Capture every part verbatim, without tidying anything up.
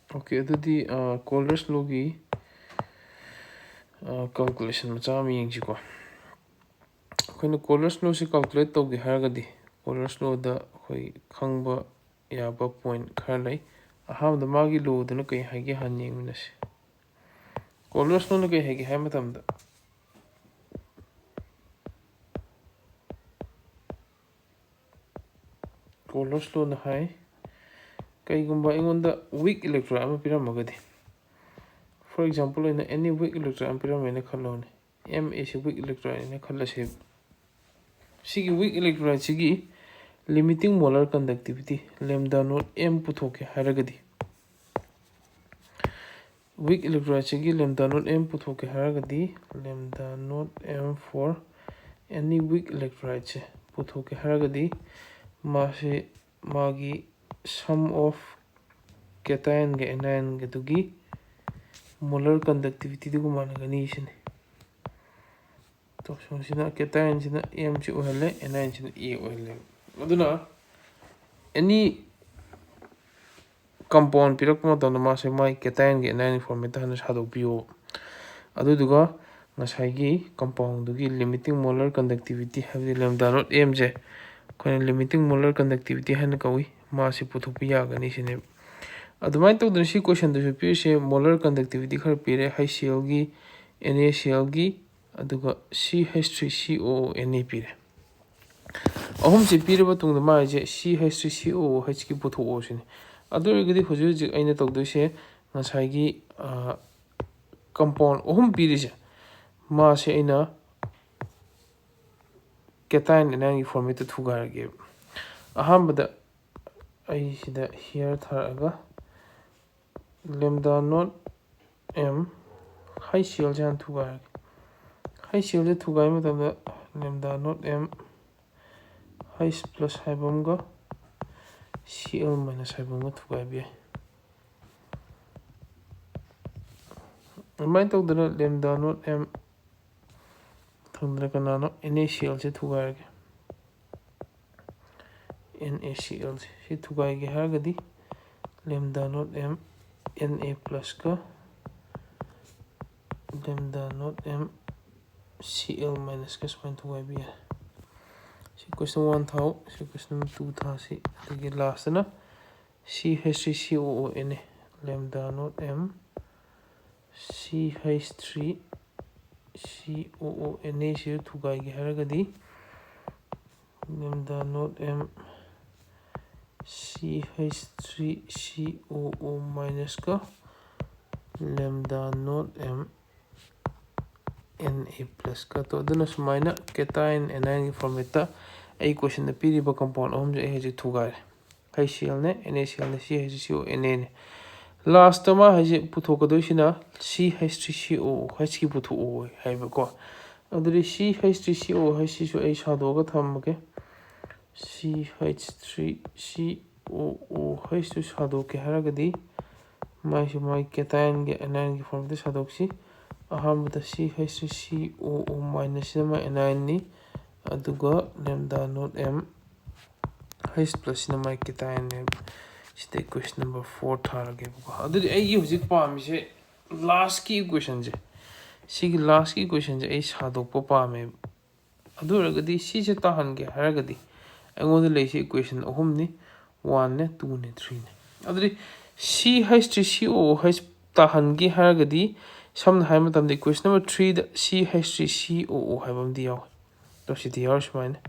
Okay, ꯑꯗꯨꯗꯤ Coller's lawꯒꯤ calculation ꯃꯆꯥ ꯑꯃ ꯌꯦꯡꯁꯤꯀꯣ꯫ ꯑꯩꯈꯣꯏꯅ Coller's lawꯁꯤ calculate ꯇꯧꯒꯦ ꯍꯥꯏꯔꯒꯗꯤ Coller's lawꯗ ꯑꯩꯈꯣꯏ ꯈꯪꯕ ꯌꯥꯕ point ꯈꯔ ꯂꯩ꯫ ꯑꯍꯥꯟꯕꯗ ꯃꯥꯒꯤ lawꯗꯨꯅ ꯀꯩ ꯍꯥꯏꯒꯦ ꯍꯥꯟꯅ ꯌꯦꯡꯃꯤꯟꯅꯁꯤ꯫ Coller's lawꯅ ꯀꯩ ꯍꯥꯏꯒꯦ ꯍꯥꯏꯕ ꯃꯇꯝꯗ, Coller's lawꯅ ꯍꯥꯏ, ꯀꯩꯒꯨꯝꯕ ꯑꯩꯉꯣꯟꯗ weak electrolyte ꯑꯃ ꯄꯤꯔꯝꯃꯒꯗꯤ, for example ꯑꯣꯏꯅ any weak electrolyte ꯑꯃ ꯄꯤꯔꯝꯃꯦꯅ ꯈꯜꯂꯣꯅꯦ, M ꯑꯁꯤ weak electrolyte ꯅꯦꯅ ꯈꯜꯂꯁꯦꯕ꯫ ꯁꯤꯒꯤ weak electrolyteꯁꯤꯒꯤ limiting molar conductivity lambda naught M ꯄꯨꯊꯣꯛꯀꯦ ꯍꯥꯏꯔꯒꯗꯤ, weak electrolyteꯁꯤꯒꯤ lambda naught M ꯄꯨꯊꯣꯛꯀꯦ ꯍꯥꯏꯔꯒꯗꯤ, lambda naught M for any weak electrolyteꯁꯦ ꯄꯨꯊꯣꯛꯀꯦ ꯍꯥꯏꯔꯒꯗꯤ, ꯃꯥꯁꯦ ꯃꯥꯒꯤ sum of cationꯒ anion ꯒꯗꯨꯒꯤ molar conductivityꯗꯨꯒ ꯃꯥꯟꯅꯒꯅꯤ ꯁꯤꯅꯤ꯫ ꯇꯣꯔꯁꯤꯌꯣꯟꯁꯤꯅ, cationꯁꯤꯅ M ꯁꯤ ꯑꯣꯏꯍꯜꯂꯦ, anionꯁꯤꯅ A ꯑꯣꯏꯍꯜꯂꯦ꯫ ꯑꯗꯨꯅ any compound ꯄꯤꯔꯛꯄ ꯃꯇꯝꯗ ꯃꯥꯁꯦ ꯃꯥꯒꯤ cationꯒꯤ anion formatꯇ ꯍꯥꯟꯅ ꯁꯥꯗꯣꯛꯄꯤꯌꯣ꯫ ꯑꯗꯨꯗꯨꯒ ꯉꯁꯥꯏꯒꯤ compoundꯗꯨꯒꯤ limiting molar conductivity ꯍꯥꯏꯕꯗꯤ lambda naught M ꯁꯦ ꯑꯩꯈꯣꯏꯅ limiting molar conductivity ꯍꯥꯏꯅ ꯀꯧꯏ, ꯃꯥꯁꯤ ꯄꯨꯊꯣꯛꯄ ꯌꯥꯒꯅꯤ ꯁꯤꯅꯦꯕ꯫ ꯑꯗꯨꯃꯥꯏꯅ ꯇꯧꯗꯅ ꯁꯤ questionꯗꯁꯨ ꯄꯤꯔꯤꯁꯦ molar conductivity ꯈꯔ ꯄꯤꯔꯦ, HClꯒꯤ, NaClꯒꯤ, ꯑꯗꯨꯒ C H three C O O Na ꯄꯤꯔꯦ꯫ ꯑꯍꯨꯝꯁꯤ ꯄꯤꯔꯕ ꯇꯨꯡꯗ ꯃꯥꯒꯤꯁꯦ C H three C O O Hꯀꯤ ꯄꯨꯊꯣꯛꯑꯣ ꯁꯤꯅꯤ꯫ ꯑꯗꯨ ꯑꯣꯏꯔꯒꯗꯤ ꯍꯧꯖꯤꯛ ꯍꯧꯖꯤꯛ ꯑꯩꯅ ꯇꯧꯗꯣꯏꯁꯦ ꯉꯁꯥꯏꯒꯤ compound ꯑꯍꯨꯝ ꯄꯤꯔꯤꯁꯦ, ꯃꯥꯁꯦ ꯑꯩꯅ cation anionꯒꯤ formatꯇ ꯊꯨꯒꯥꯏꯔꯒꯦꯕ꯫ ꯑꯍꯥꯟꯕꯗ ꯑꯩ ꯁꯤꯗ here ꯊꯥꯔꯛꯑꯒ lambda naught M, HClꯁꯦ ꯍꯥꯟꯅ ꯊꯨꯒꯥꯏꯔꯒꯦ꯫ HClꯁꯦ ꯊꯨꯒꯥꯏꯕ ꯃꯇꯝꯗ lambda naught M H plus ꯍꯥꯏꯕ ꯑꯃꯒ Cl minus ꯍꯥꯏꯕ ꯑꯃꯒ ꯊꯨꯒꯥꯏꯕ ꯌꯥꯏ꯫ ꯑꯗꯨꯃꯥꯏꯅ ꯇꯧꯗꯅ lambda naught M ꯊꯝꯗꯅ ꯀꯅꯥꯅꯣ NaClꯁꯦ ꯊꯨꯒꯥꯏꯔꯒꯦ꯫ NaClꯁꯦ ꯁꯤ ꯊꯨꯒꯥꯏꯒꯦ ꯍꯥꯏꯔꯒꯗꯤ lambda naught M Na plus ꯀ lambda not M C L minus ꯀ ꯁꯨꯃꯥꯏꯅ ꯊꯨꯒꯥꯏꯕ ꯌꯥꯏ꯫ ꯁꯤ question one ꯊꯥꯎ, ꯁꯤ question two ꯊꯥꯁꯤ꯫ ꯑꯗꯒꯤ last ꯇꯅ C H three C O O N A, lambda not M C H three C O O N A ꯁꯤ ꯊꯨꯒꯥꯏꯒꯦ ꯍꯥꯏꯔꯒꯗꯤ lambda not M C H three C O O minus ꯀ lambda not M Na plus ꯀ꯫ ꯇꯣ, ꯑꯗꯨꯅ ꯁꯨꯃꯥꯏꯅ cation anion ꯒꯤ format ꯇ ꯑꯩ question ꯗ ꯄꯤꯔꯤꯕ compound ꯑꯍꯨꯝꯁꯦ ꯑꯩ ꯍꯧꯖꯤꯛ ꯊꯨꯒꯥꯏꯔꯦ꯫ HCl ꯅꯦ, NaCl ꯅꯦ, C H three C O O N A ꯅꯦ꯫ Last ꯇ ꯃꯥ ꯍꯥꯏꯁꯦ ꯄꯨꯊꯣꯛꯀꯗꯣꯏꯁꯤꯅ C H three C O O H ꯀꯤ ꯄꯨꯊꯣꯛꯑꯣ ꯍꯥꯏꯕꯀꯣ꯫ ꯑꯗꯨꯗꯤ C H three C O O H ꯁꯤꯁꯨ ꯑꯩ ꯁꯥꯗꯣꯛꯑꯒ ꯊꯝꯃꯒꯦ꯫ C H three C O O H ꯇꯨ ꯁꯥꯗꯣꯛꯀꯦ ꯍꯥꯏꯔꯒꯗꯤ ꯃꯥꯏꯁꯨ ꯃꯥꯒꯤ cation ꯒꯤ anion ꯒꯤ format ꯇ ꯁꯥꯗꯣꯛꯁꯤ꯫ ꯑꯍꯥꯟꯕꯗ C H three C O O minus ꯁꯤꯅ ꯃꯥꯏ anion ꯅꯤ, ꯑꯗꯨꯒ lambda not M H plus ꯁꯤꯅ ꯃꯥꯏ cation ꯅꯦꯕ꯫ ꯁꯤꯗ question number four ꯊꯥꯔꯒꯦꯕꯀꯣ꯫ ꯑꯗꯨꯗꯤ ꯑꯩꯒꯤ ꯍꯧꯖꯤꯛ ꯄꯥꯝꯃꯤꯁꯦ last ꯀꯤ equation ꯁꯦ, ꯁꯤꯒꯤ last ꯀꯤ equation ꯁꯦ ꯑꯩ ꯁꯥꯗꯣꯛꯄ ꯄꯥꯝꯃꯦꯕ꯫ ꯑꯗꯨ ꯑꯣꯏꯔꯒꯗꯤ ꯁꯤꯁꯦ ꯇꯥꯍꯟꯒꯦ ꯍꯥꯏꯔꯒꯗꯤ ꯑꯩꯉꯣꯟꯗ ꯂꯩꯁꯦ equation ꯑꯍꯨꯝꯅꯤ, one ꯅꯦ, two ꯅꯦ, three ꯅꯦ꯫ ꯑꯗꯨꯗꯤ C H three C O O H ꯇꯥꯍꯟꯒꯦ ꯍꯥꯏꯔꯒꯗꯤ, ꯁꯝꯅ ꯍꯥꯏꯕ ꯃꯇꯝꯗ equation number three ꯗ C H three C O O ꯍꯥꯏꯕ ꯑꯃꯗꯤ ꯌꯥꯎꯋꯦ꯫ ꯑꯗꯣ ꯁꯤꯗꯤ ꯌꯥꯎꯔꯤ ꯁꯨꯃꯥꯏꯅ꯫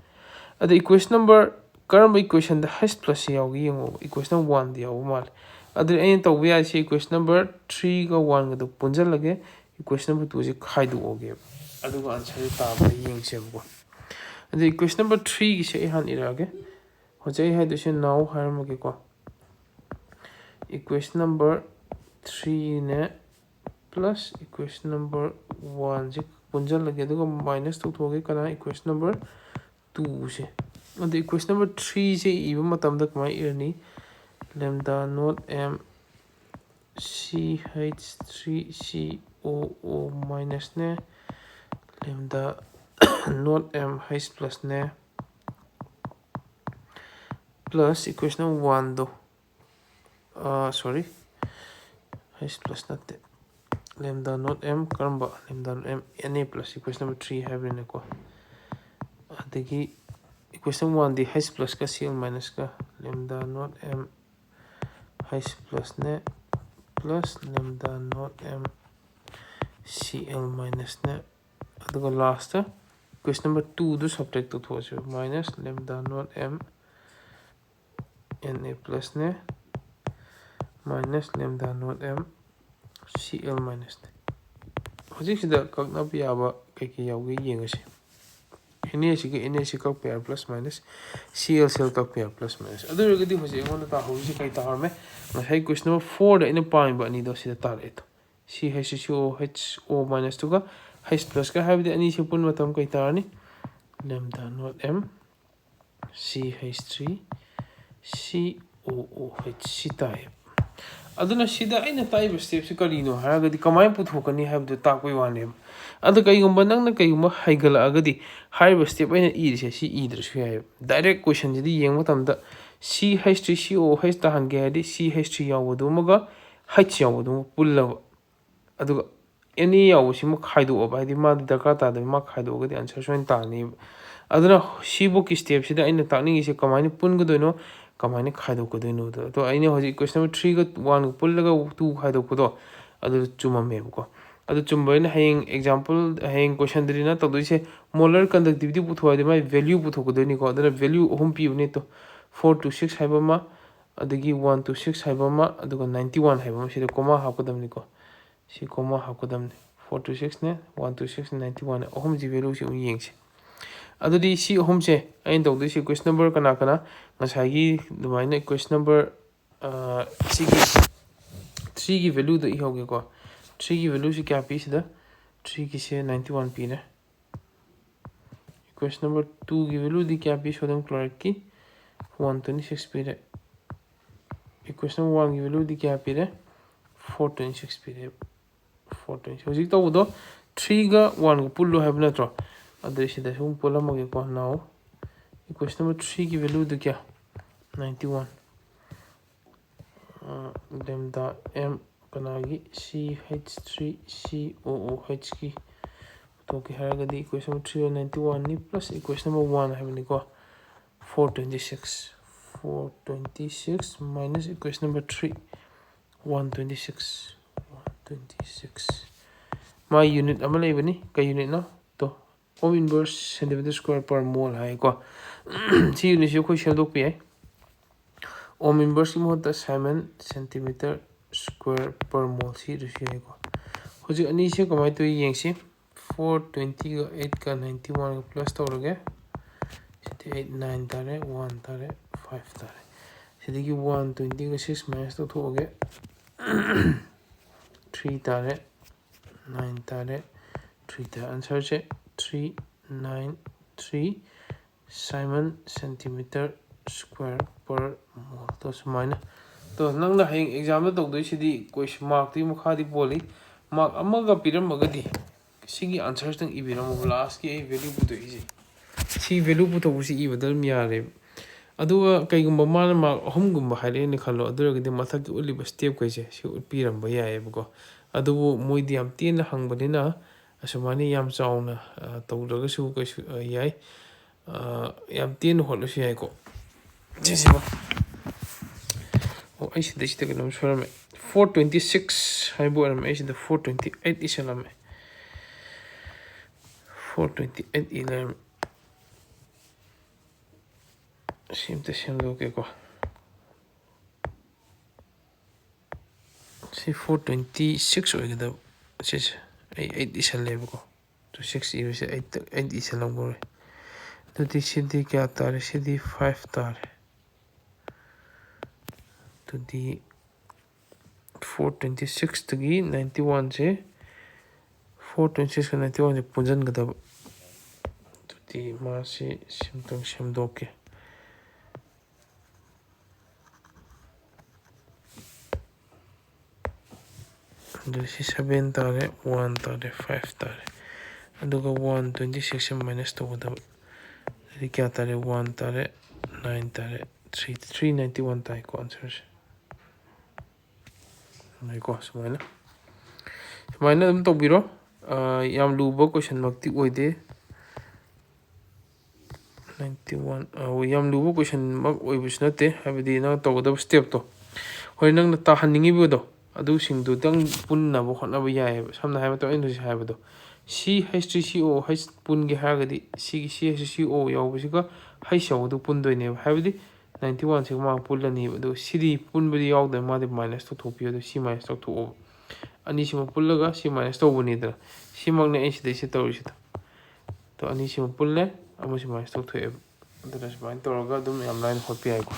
ꯑꯗ equation number ꯀꯔꯝꯕ equation ꯗ H plus ꯁꯤ ꯌꯥꯎꯒꯦ ꯌꯦꯡꯉꯣꯕ꯫ Equation number one ꯗ ꯌꯥꯎꯕ ꯃꯥꯜꯂꯦ꯫ ꯑꯗꯨꯗꯤ ꯑꯩꯅ ꯇꯧꯕ ꯌꯥꯔꯤꯁꯦ equation number three ꯒ one ꯒꯗꯣ ꯄꯨꯟꯁꯤꯜꯂꯒꯦ, equation number two ꯁꯦ ꯈꯥꯏꯗꯣꯛꯑꯒꯦꯕ꯫ ꯑꯗꯨꯒ answer ꯁꯦ ꯇꯥꯕ꯭ꯔꯥ ꯌꯦꯡꯁꯦꯕꯀꯣ꯫ ꯑꯗ equation number three ꯒꯤꯁꯦ ꯑꯩ ꯍꯥꯟꯅ ꯏꯔꯛꯑꯒꯦ꯫ ꯍꯧꯖꯤꯛ ꯑꯩ ꯍꯥꯏꯗꯣꯏꯁꯦ now ꯍꯥꯏꯔꯝꯃꯒꯦꯀꯣ꯫ Equation number three ꯅꯦ plus equation number one ꯁꯦ ꯄꯨꯟꯁꯤꯜꯂꯒꯦ, ꯑꯗꯨꯒ minus ꯇꯧꯊꯣꯛꯑꯒꯦ ꯀꯅꯥ? Equation number two ꯁꯦ꯫ ꯑꯗ equation number three ꯁꯦ ꯏꯕ ꯃꯇꯝꯗ ꯀꯃꯥꯏꯅ ꯏꯔꯅꯤ? Lambda not M C H three C O O minus ꯅꯦ, lambda not M H plus ꯅꯦ, plus equation number one ꯗꯣ, ꯑꯥ, sorry, H plus ꯅꯠꯇꯦ, lambda not m ꯀꯔꯝꯕ? Lambda not m, na plus equation number three ꯍꯥꯏꯕꯅꯤꯅꯀꯣ꯫ ꯑꯗꯒꯤ equation number one ꯗꯤ H plus ꯀ Cl minus ꯀ, lambda not m H plus ꯅꯦ plus lambda not m Cl minus ꯅꯦ, ꯑꯗꯨꯒ last equation number two do subtract ꯇꯧꯊꯣꯛꯑꯁꯦ, minus lambda not m na plus ꯅꯦ minus lambda not m Cl minus ꯅꯦ꯫ ꯍꯧꯖꯤꯛꯁꯤꯗ ꯀꯛꯅꯕ ꯌꯥꯕ ꯀꯩꯀꯩ ꯌꯥꯎꯒꯦ ꯌꯦꯡꯉꯁꯤ꯫ Na ꯁꯤꯒ Na ꯁꯤ ꯀꯛꯄ ꯌꯥꯏ, plus minus, Cl Cl ꯀꯛꯄ ꯌꯥꯏ, plus minus꯫ ꯑꯗꯨ ꯑꯣꯏꯔꯒꯗꯤ ꯍꯧꯖꯤꯛ ꯑꯩꯉꯣꯟꯗ ꯇꯥꯍꯧꯔꯤꯁꯦ ꯀꯩ ꯇꯥꯔꯝꯃꯦ? ꯉꯁꯥꯏ equation number four ꯗ ꯑꯩꯅ ꯄꯥꯝꯃꯤꯕ ꯑꯅꯤꯗꯣ ꯁꯤꯗ ꯇꯥꯔꯛꯑꯦ꯫ ꯇꯣ, C H three C O H O minus ꯇꯨꯒ H plus ꯀ ꯍꯥꯏꯕꯗꯤ ꯑꯅꯤꯁꯦ ꯄꯨꯟꯕ ꯃꯇꯝ ꯀꯩ ꯇꯥꯔꯅꯤ? Lambda not m C H three C O O H ꯁꯤ ꯇꯥꯏꯌꯦꯕ꯫ ꯑꯗꯨꯅ ꯁꯤꯗ ꯑꯩꯅ ꯇꯥꯛꯏꯕ step ꯁꯤ ꯀꯔꯤꯅꯣ ꯍꯥꯏꯔꯒꯗꯤ ꯀꯃꯥꯏꯅ ꯄꯨꯊꯣꯛꯀꯅꯤ ꯍꯥꯏꯕꯗꯨ ꯇꯥꯛꯄꯩ ꯋꯥꯅꯦꯕ꯫ ꯑꯗꯣ ꯀꯩꯒꯨꯝꯕ ꯅꯪꯅ ꯀꯩꯒꯨꯝꯕ ꯍꯩꯒꯠꯂꯛꯑꯒꯗꯤ ꯍꯥꯏꯔꯤꯕ step ꯑꯩꯅ ꯏꯔꯤꯁꯦ ꯁꯤ ꯏꯗ꯭ꯔꯁꯨ ꯌꯥꯏꯌꯦꯕ꯫ Direct question ꯁꯤꯗꯤ ꯌꯦꯡꯕ ꯃꯇꯝꯗ C H three C O H ꯇꯥꯍꯟꯒꯦ ꯍꯥꯏꯔꯗꯤ C H three ꯌꯥꯎꯕꯗꯨꯃꯒ H ꯌꯥꯎꯕꯗꯨꯃꯒ ꯄꯨꯜꯂꯕ, ꯑꯗꯨꯒ Na ꯌꯥꯎꯕꯁꯤꯃ ꯈꯥꯏꯗꯣꯛꯑꯕ, ꯍꯥꯏꯗꯤ ꯃꯥꯗꯤ ꯗꯔꯀꯥꯔ ꯇꯥꯗꯕ, ꯃꯥ ꯈꯥꯏꯗꯣꯛꯑꯒꯗꯤ answer ꯁꯣꯏꯅ ꯇꯥꯅꯦꯕ꯫ ꯑꯗꯨꯅ ꯁꯤꯐꯧꯒꯤ step ꯁꯤꯗ ꯑꯩꯅ ꯇꯥꯛꯅꯤꯡꯉꯤꯁꯦ ꯀꯃꯥꯏꯅ ꯄꯨꯟꯒꯗꯣꯏꯅꯣ, ꯀꯃꯥꯏꯅ ꯈꯥꯏꯗꯣꯛꯀꯗꯣꯏꯅꯣꯗꯣ꯫ ꯑꯗꯣ ꯑꯩꯅ ꯍꯧꯖꯤꯛ equation number three ꯒ one ꯒ ꯄꯨꯜꯂꯒ two ꯈꯥꯏꯗꯣꯛꯄꯗꯣ, ꯑꯗꯨ ꯆꯨꯝꯃꯝꯃꯦꯕꯀꯣ꯫ ꯑꯗꯨ ꯆꯨꯝꯕ ꯑꯣꯏꯅ ꯍꯌꯦꯡ example, ꯍꯌꯦꯡ question ꯗꯗꯤ ꯅꯪ ꯇꯧꯗꯣꯏꯁꯦ molar conductivity ꯄꯨꯊꯣꯛꯑꯗꯤ ꯃꯥꯏ value ꯄꯨꯊꯣꯛꯀꯗꯣꯏꯅꯤꯀꯣ꯫ ꯑꯗꯨꯅ value ꯑꯍꯨꯝ ꯄꯤꯕꯅꯦ꯫ ꯇꯣ, four to six ꯍꯥꯏꯕ ꯑꯃ, ꯑꯗꯒꯤ one to six ꯍꯥꯏꯕ ꯑꯃ, ꯑꯗꯨꯒ ninety one ꯍꯥꯏꯕ ꯑꯃ, ꯁꯤꯗ comma ꯍꯥꯞꯀꯗꯕꯅꯤꯀꯣ꯫ ꯁꯤ comma ꯍꯥꯞꯀꯗꯕꯅꯤ꯫ Four to six ꯅꯦ, one to six ꯅꯦ, ninety one ꯅꯦ, ꯑꯍꯨꯝꯁꯤ value ꯁꯤ ꯑꯃꯨꯛ ꯌꯦꯡꯁꯤ꯫ ꯑꯗꯨꯗꯤ ꯁꯤ ꯑꯍꯨꯝꯁꯦ ꯑꯩꯅ ꯇꯧꯗꯣꯏꯁꯤ equation number ꯀꯅꯥ ꯀꯅꯥ? ꯉꯁꯥꯏꯒꯤ ꯑꯗꯨꯃꯥꯏꯅ equation number, ꯑ, ꯁꯤꯒꯤ three ꯒꯤ value ꯗꯣ ꯏꯍꯧꯒꯦꯀꯣ꯫ Three ꯒꯤ value ꯁꯤ ꯀꯌꯥ ꯄꯤ ꯁꯤꯗ? Three ꯒꯤꯁꯦ ninety one ꯄꯤꯔꯦ꯫ Equation number two ꯒꯤ value ꯗꯤ ꯀꯌꯥ ꯄꯤ? Sodium chloride ꯀꯤ one twenty six ꯄꯤꯔꯦ꯫ Equation number one ꯒꯤ value ꯗꯤ ꯀꯌꯥ ꯄꯤꯔꯦ? Four twenty six ꯄꯤꯔꯦ꯫ Four twenty six꯫ ꯍꯧꯖꯤꯛ ꯇꯧꯕꯗꯣ three ꯒ one ꯒ ꯄꯨꯜꯂꯣ ꯍꯥꯏꯕ ꯅꯠꯇ꯭ꯔꯣ? ꯑꯗꯨ ꯁꯤꯗ ꯁꯨꯝ ꯄꯨꯜꯂꯝꯃꯒꯦꯀꯣ꯫ Now equation number three ꯒꯤ value ꯗꯨ ꯀꯌꯥ? Ninety one꯫ ꯑ, lambda m ꯀꯅꯥꯒꯤ? C H three C O O H ꯀꯤ ꯄꯨꯊꯣꯛꯀꯦ ꯍꯥꯏꯔꯒꯗꯤ equation number three ninety one ꯅꯤ plus equation number one ꯍꯥꯏꯕꯅꯤꯀꯣ꯫ Four twenty six, four twenty six minus equation number three, one twenty six, one twenty six꯫ ꯃꯥ unit ꯑꯃ ꯂꯩꯕꯅꯤ꯫ ꯀꯩ unit ꯅꯣ? ꯇꯣ, ohm inverse centimeter square per mole ꯍꯥꯏꯀꯣ꯫ ꯁꯤ unit ꯁꯤ ꯑꯩꯈꯣꯏ ꯁꯦꯝꯗꯣꯛꯄ ꯌꯥꯏ꯫ Ohm inverse ꯀꯤ ꯃꯍꯨꯠꯇ Siemens centimeter square per mole ꯁꯤ ꯑꯗꯨꯁꯨ ꯌꯥꯏꯀꯣ꯫ ꯍꯧꯖꯤꯛ ꯑꯅꯤꯁꯦ ꯀꯃꯥꯏꯅ ꯇꯧꯏ ꯌꯦꯡꯁꯤ꯫ Four twenty ꯒ eight ꯀ ninety one ꯒ plus ꯇꯧꯔꯒꯦ꯫ ꯁꯤꯗꯤ eight, nine ꯇꯥꯔꯦ, one ꯇꯥꯔꯦ, five ꯇꯥꯔꯦ꯫ ꯁꯤꯗꯒꯤ one twenty ꯒ six minus ꯇꯧꯊꯣꯛꯑꯒꯦ꯫ Three ꯇꯥꯔꯦ, nine ꯇꯥꯔꯦ, three ꯇꯥꯔꯦ꯫ Answer ꯁꯦ three nine three Siemens centimeter square per mole꯫ ꯇꯣ ꯁꯨꯃꯥꯏꯅ꯫ ꯇꯣ ꯅꯪꯅ ꯍꯌꯦꯡ exam ꯗ ꯇꯧꯗꯣꯏꯁꯤꯗꯤ ꯀꯣꯏꯁ-, mark ꯇꯨꯒꯤ ꯃꯈꯥꯗꯤ ꯄꯣꯜꯂꯤ꯫ Mark ꯑꯃꯒ ꯄꯤꯔꯝꯃꯒꯗꯤ ꯁꯤꯒꯤ answer ꯁꯤꯇꯪ ꯏꯕꯤꯔꯝꯃꯣ꯫ Last ꯀꯤ ꯑꯩ value ꯄꯨꯊꯣꯛꯏꯁꯦ꯫ ꯁꯤ value ꯄꯨꯊꯣꯛꯄꯁꯤ ꯏꯕꯗ ꯑꯗꯨꯝ ꯌꯥꯔꯦꯕ꯫ ꯑꯗꯨꯒ ꯀꯩꯒꯨꯝꯕ ꯃꯥꯅ mark ꯑꯍꯨꯝꯒꯨꯝꯕ ꯍꯥꯏꯔꯛꯑꯦꯅ ꯈꯜꯂꯣ, ꯑꯗꯨ ꯑꯣꯏꯔꯒꯗꯤ ꯃꯊꯛꯀꯤ ꯎꯠꯂꯤꯕ step ꯈꯩꯁꯦ ꯁꯤ ꯎꯠꯄꯤꯔꯝꯕ ꯌꯥꯏꯌꯦꯕꯀꯣ꯫ ꯑꯗꯨꯕꯨ ꯃꯣꯏꯗꯤ ꯌꯥꯝ ꯇꯦꯟꯅ ꯍꯪꯕꯅꯤꯅ ꯑꯁꯨꯃꯥꯏꯅ ꯌꯥꯝ ꯆꯥꯎꯅ, ꯑ, ꯇꯧꯗ꯭ꯔꯒꯁꯨ ꯀꯩꯁꯨ, ꯑ, ꯌꯥꯏ꯫ ꯑ, ꯌꯥꯝ ꯇꯦꯟꯅ ꯍꯣꯠꯂꯁꯨ ꯌꯥꯏꯀꯣ꯫ ꯁꯤꯁꯤꯃ꯫ ꯑꯣ, ꯑꯩ ꯁꯤꯗꯩꯁꯤꯗ ꯀꯩꯅꯣꯝ ꯁꯣꯏꯔꯝꯃꯦ꯫ Four twenty six ꯍꯥꯏꯕ ꯑꯣꯏꯔꯝꯃꯦ, ꯑꯩ ꯁꯤꯗ four twenty eight ꯏꯁꯜꯂꯝꯃꯦ꯫ Four twenty eight E ꯂꯩꯔꯝꯃꯦ꯫ ꯁꯤ ꯑꯝꯇ ꯁꯦꯝꯗꯣꯛꯀꯦꯀꯣ꯫ ꯁꯤ four twenty six ꯑꯣꯏꯒꯗꯕ꯫ ꯁꯤꯁꯦ ꯑꯩ eight ꯏꯁꯜꯂꯦꯕꯀꯣ꯫ ꯇꯨ six ꯏꯕꯁꯦ eight, eight ꯏꯁꯜꯍꯧꯗꯧꯔꯦ꯫ ꯑꯗꯨꯗꯤ ꯁꯤꯗꯤ ꯀꯌꯥ ꯇꯥꯔꯦ? ꯁꯤꯗꯤ five ꯇꯥꯔꯦ꯫ ꯑꯗꯨꯗꯤ four twenty six ꯇꯒꯤ ninety one ꯁꯦ, four twenty six ꯀ ninety one ꯁꯦ ꯄꯨꯟꯁꯤꯟꯒꯗꯕ꯫ ꯑꯗꯨꯗꯤ ꯃꯥꯁꯤ ꯁꯤꯝꯇꯪ ꯁꯦꯝꯗꯣꯛꯀꯦ꯫ ꯑꯗꯨ ꯁꯤ seven ꯇꯥꯔꯦ, one ꯇꯥꯔꯦ, five ꯇꯥꯔꯦ꯫ ꯑꯗꯨꯒ one twenty six ꯁꯦ minus ꯇꯧꯒꯗꯕ꯫ ꯑꯗꯨꯗꯤ ꯀꯌꯥ ꯇꯥꯔꯦ? One ꯇꯥꯔꯦ, nine ꯇꯥꯔꯦ, three, three ninety one ꯇꯥꯏꯀꯣ answer ꯁꯦ꯫ ꯉꯥꯏꯀꯣ, ꯁꯨꯃꯥꯏꯅ ꯁꯨꯃꯥꯏꯅ ꯑꯗꯨꯝ ꯇꯧꯕꯤꯔꯣ꯫ ꯌꯥꯝ ꯂꯨꯕ ꯀꯣꯏꯁꯟꯃꯛꯇꯤ ꯑꯣꯏꯗꯦ꯫ ꯅꯥꯏꯟꯇꯤ ꯋꯥꯟ ꯌꯥꯝ ꯂꯨꯕ ꯀꯣꯏꯁꯟꯃꯛ ꯑꯣꯏꯕꯁꯨ ꯅꯠꯇꯦ, ꯍꯥꯏꯕꯗꯤ ꯅꯪ ꯇꯧꯒꯗꯕ ꯁ꯭ꯇꯦꯞꯇꯣ, ꯍꯣꯏ, ꯅꯪꯅ ꯇꯥꯍꯟꯅꯤꯡꯉꯤꯕꯗꯣ ꯑꯗꯨꯁꯤꯡꯗꯨꯗꯪ ꯄꯨꯟꯅꯕ ꯍꯣꯠꯅꯕ ꯌꯥꯏꯑꯕ꯫ ꯁꯝꯅ ꯍꯥꯏꯔꯕꯗ ꯑꯩꯅ ꯍꯧꯖꯤꯛ ꯍꯥꯏꯕꯗꯣ, ꯁꯤ ꯍꯩꯁ ꯊ꯭ꯔꯤ ꯁꯤ ꯑꯣ ꯍꯩꯁ ꯄꯨꯟꯒꯦ ꯍꯥꯏꯔꯒꯗꯤ ꯁꯤꯒꯤ ꯁꯤ ꯍꯩꯁ ꯊ꯭ꯔꯤ ꯁꯤ ꯑꯣ ꯌꯥꯎꯕꯁꯤꯒ ꯍꯩꯁ ꯌꯥꯎꯕꯗꯨ ꯄꯨꯟꯗꯣꯏꯅꯦꯕ꯫ ꯍꯥꯏꯕꯗꯤ ꯅꯥꯏꯟꯇꯤ ꯋꯥꯟꯁꯤꯒ ꯃꯥ ꯄꯨꯜꯂꯅꯤꯕ꯫ ꯑꯗꯨꯒ ꯁꯤꯗꯤ ꯄꯨꯟꯕꯗꯤ ꯌꯥꯎꯗꯕ, ꯃꯥꯗꯤ ꯃꯥꯏꯅꯁ ꯇꯧꯊꯣꯛꯄꯤꯌꯣ꯫ ꯑꯗꯣ ꯁꯤ ꯃꯥꯏꯅꯁ ꯇꯧꯊꯣꯛꯑꯣꯕ꯫ ꯑꯅꯤꯁꯤꯃ ꯄꯨꯜꯂꯒ ꯁꯤ ꯃꯥꯏꯅꯁ ꯇꯧꯕꯅꯤꯗꯅ, ꯁꯤꯃꯛꯅꯦ ꯑꯩ ꯁꯤꯗꯩꯁꯤꯗ ꯇꯧꯔꯤꯁꯤꯗ꯫ ꯑꯗꯣ ꯑꯅꯤꯁꯤꯃ ꯄꯨꯜꯂꯦ, ꯑꯃꯁꯤ ꯃꯥꯏꯅꯁ ꯇꯧꯊꯣꯛꯑꯦꯕ꯫ ꯑꯗꯨꯅ ꯁꯨꯃꯥꯏꯅ ꯇꯧꯔꯒ ꯑꯗꯨꯝ ꯌꯥꯝ ꯂꯥꯏꯅ ꯍꯣꯠꯄ ꯌꯥꯏꯀꯣ꯫